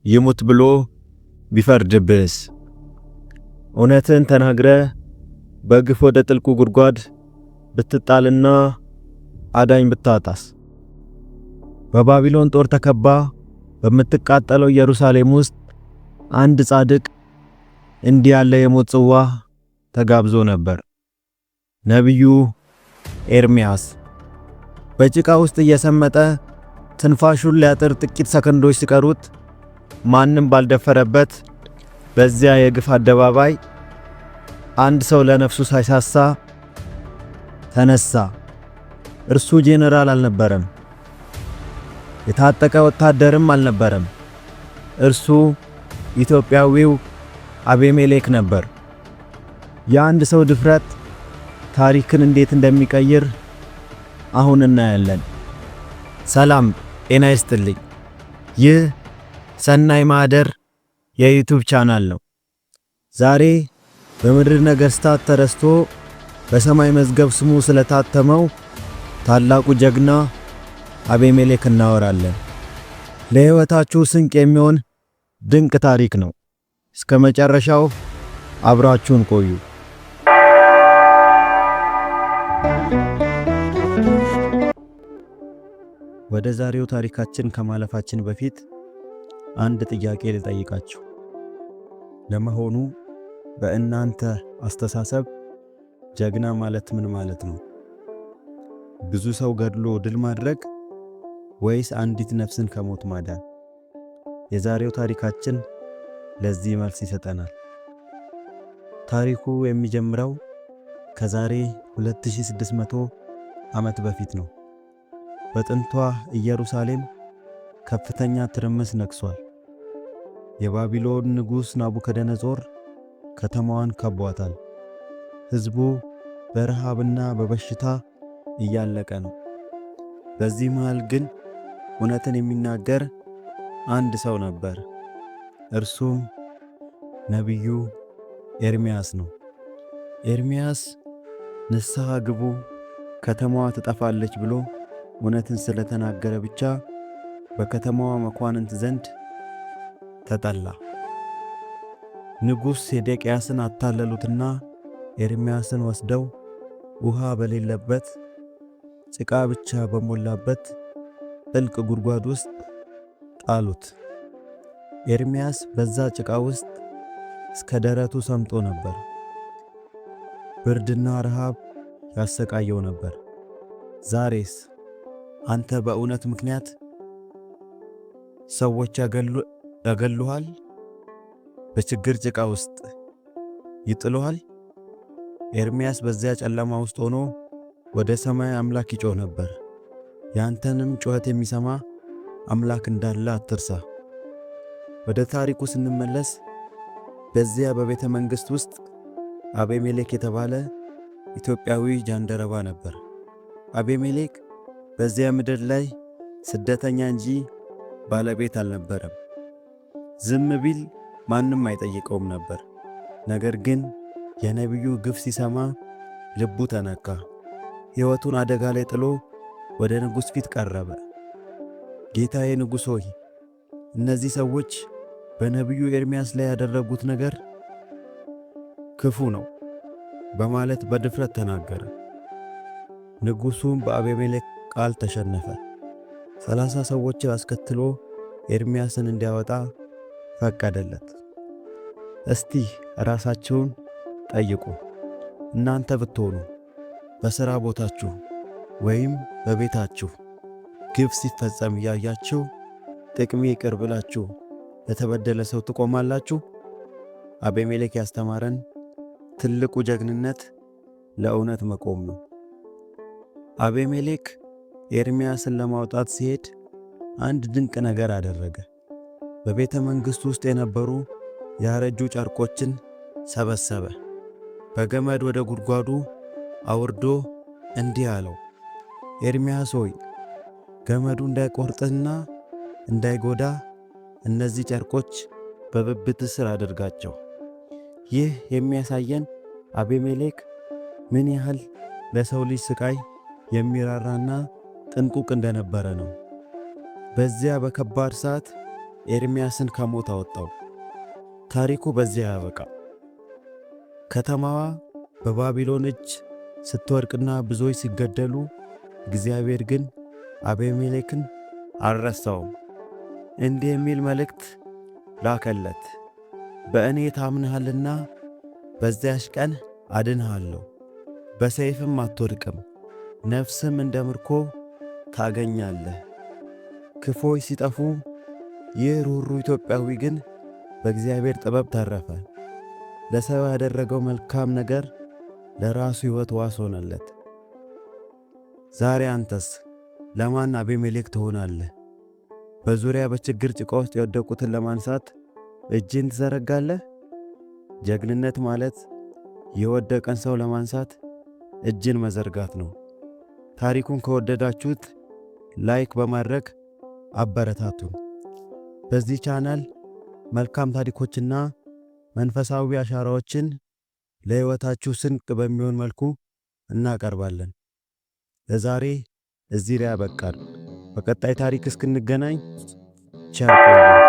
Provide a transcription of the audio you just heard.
ይሙት ብሎ ቢፈርድብህስ? እውነትን ተናግረ በግፍ ወደ ጥልቁ ጉድጓድ ብትጣልና አዳኝ ብታጣስ? በባቢሎን ጦር ተከባ በምትቃጠለው ኢየሩሳሌም ውስጥ አንድ ጻድቅ እንዲህ ያለ የሞት ጽዋ ተጋብዞ ነበር። ነቢዩ ኤርምያስ በጭቃ ውስጥ እየሰመጠ ትንፋሹን ሊያጥር ጥቂት ሰከንዶች ሲቀሩት ማንም ባልደፈረበት በዚያ የግፍ አደባባይ አንድ ሰው ለነፍሱ ሳይሳሳ ተነሳ። እርሱ ጄኔራል አልነበረም፣ የታጠቀ ወታደርም አልነበረም። እርሱ ኢትዮጵያዊው አቤሜሌክ ነበር። የአንድ ሰው ድፍረት ታሪክን እንዴት እንደሚቀይር አሁን እናያለን። ሰላም ጤና ይስጥልኝ። ይህ ሰናይ ማህደር የ YouTube channel ነው። ዛሬ በምድር ነገሥታት ተረስቶ በሰማይ መዝገብ ስሙ ስለታተመው ታላቁ ጀግና አቤሜሌክ እናወራለን። ለሕይወታችሁ ስንቅ የሚሆን ድንቅ ታሪክ ነው። እስከ መጨረሻው አብራችሁን ቆዩ። ወደ ዛሬው ታሪካችን ከማለፋችን በፊት አንድ ጥያቄ ልጠይቃችሁ። ለመሆኑ በእናንተ አስተሳሰብ ጀግና ማለት ምን ማለት ነው? ብዙ ሰው ገድሎ ድል ማድረግ ወይስ አንዲት ነፍስን ከሞት ማዳን? የዛሬው ታሪካችን ለዚህ መልስ ይሰጠናል። ታሪኩ የሚጀምረው ከዛሬ 2600 ዓመት በፊት ነው። በጥንቷ ኢየሩሳሌም ከፍተኛ ትርምስ ነግሷል። የባቢሎን ንጉሥ ናቡከደነጾር ከተማዋን ከቧታል። ሕዝቡ በረሃብና በበሽታ እያለቀ ነው። በዚህ መሃል ግን እውነትን የሚናገር አንድ ሰው ነበር። እርሱም ነቢዩ ኤርምያስ ነው። ኤርምያስ ንስሐ ግቡ፣ ከተማዋ ትጠፋለች ብሎ እውነትን ስለተናገረ ብቻ በከተማዋ መኳንንት ዘንድ ተጠላ። ንጉሥ ሴዴቅያስን አታለሉትና ኤርምያስን ወስደው ውሃ በሌለበት ጭቃ ብቻ በሞላበት ጥልቅ ጉድጓድ ውስጥ ጣሉት። ኤርምያስ በዛ ጭቃ ውስጥ እስከ ደረቱ ሰምጦ ነበር። ብርድና ረሃብ ያሰቃየው ነበር። ዛሬስ አንተ በእውነት ምክንያት ሰዎች ያገሉሃል? በችግር ጭቃ ውስጥ ይጥሉሃል? ኤርምያስ በዚያ ጨለማ ውስጥ ሆኖ ወደ ሰማይ አምላክ ይጮህ ነበር። ያንተንም ጩኸት የሚሰማ አምላክ እንዳለ አትርሳ። ወደ ታሪኩ ስንመለስ በዚያ በቤተ መንግሥት ውስጥ አቤሜሌክ የተባለ ኢትዮጵያዊ ጃንደረባ ነበር። አቤሜሌክ በዚያ ምድር ላይ ስደተኛ እንጂ ባለቤት አልነበረም። ዝም ቢል ማንም አይጠይቀውም ነበር። ነገር ግን የነቢዩ ግፍ ሲሰማ ልቡ ተነካ። ሕይወቱን አደጋ ላይ ጥሎ ወደ ንጉሥ ፊት ቀረበ። ጌታዬ ንጉሥ ሆይ፣ እነዚህ ሰዎች በነቢዩ ኤርምያስ ላይ ያደረጉት ነገር ክፉ ነው በማለት በድፍረት ተናገረ። ንጉሡም በአቤሜሌክ ቃል ተሸነፈ። 30 ሰዎችን አስከትሎ ኤርምያስን እንዲያወጣ ፈቀደለት። እስቲ ራሳችሁን ጠይቁ። እናንተ ብትሆኑ በሥራ ቦታችሁ ወይም በቤታችሁ ግፍ ሲፈጸም እያያችሁ ጥቅሜ ይቅር ብላችሁ ለተበደለ ሰው ትቆማላችሁ? አቤሜሌክ ያስተማረን ትልቁ ጀግንነት ለእውነት መቆም ነው። አቤሜሌክ ኤርምያስን ለማውጣት ሲሄድ አንድ ድንቅ ነገር አደረገ። በቤተ መንግሥት ውስጥ የነበሩ ያረጁ ጨርቆችን ሰበሰበ። በገመድ ወደ ጉድጓዱ አውርዶ እንዲህ አለው፣ ኤርምያስ ሆይ፣ ገመዱ እንዳይቆርጥህና እንዳይጎዳ እነዚህ ጨርቆች በብብትህ ስር አድርጋቸው። ይህ የሚያሳየን አቤሜሌክ ምን ያህል ለሰው ልጅ ስቃይ የሚራራና ጥንቁቅ እንደነበረ ነው። በዚያ በከባድ ሰዓት ኤርምያስን ከሞት አወጣው። ታሪኩ በዚያ ያበቃ። ከተማዋ በባቢሎን እጅ ስትወድቅና ብዙዎች ሲገደሉ፣ እግዚአብሔር ግን አቤሜሌክን አልረሳውም። እንዲህ የሚል መልእክት ላከለት፦ በእኔ ታምነሃልና በዚያች ቀን አድንሃለሁ፣ በሰይፍም አትወድቅም፣ ነፍስም እንደ ምርኮ ታገኛለህ። ክፉዎች ሲጠፉ፣ ይህ ርኅሩህ ኢትዮጵያዊ ግን በእግዚአብሔር ጥበብ ተረፈ። ለሰው ያደረገው መልካም ነገር ለራሱ ሕይወት ዋስ ሆነለት። ዛሬ አንተስ ለማን አቤሜሌክ ትሆናለህ? በዙሪያህ በችግር ጭቃ ውስጥ የወደቁትን ለማንሳት እጅህን ትዘረጋለህ? ጀግንነት ማለት የወደቀን ሰው ለማንሳት እጅን መዘርጋት ነው። ታሪኩን ከወደዳችሁት like በማድረግ አበረታቱን። በዚህ ቻናል መልካም ታሪኮችና መንፈሳዊ አሻራዎችን ለሕይወታችሁ ስንቅ በሚሆን መልኩ እናቀርባለን። ለዛሬ እዚህ ላይ ያበቃል። በቀጣይ ታሪክ እስክንገናኝ ቸር ቆዩ።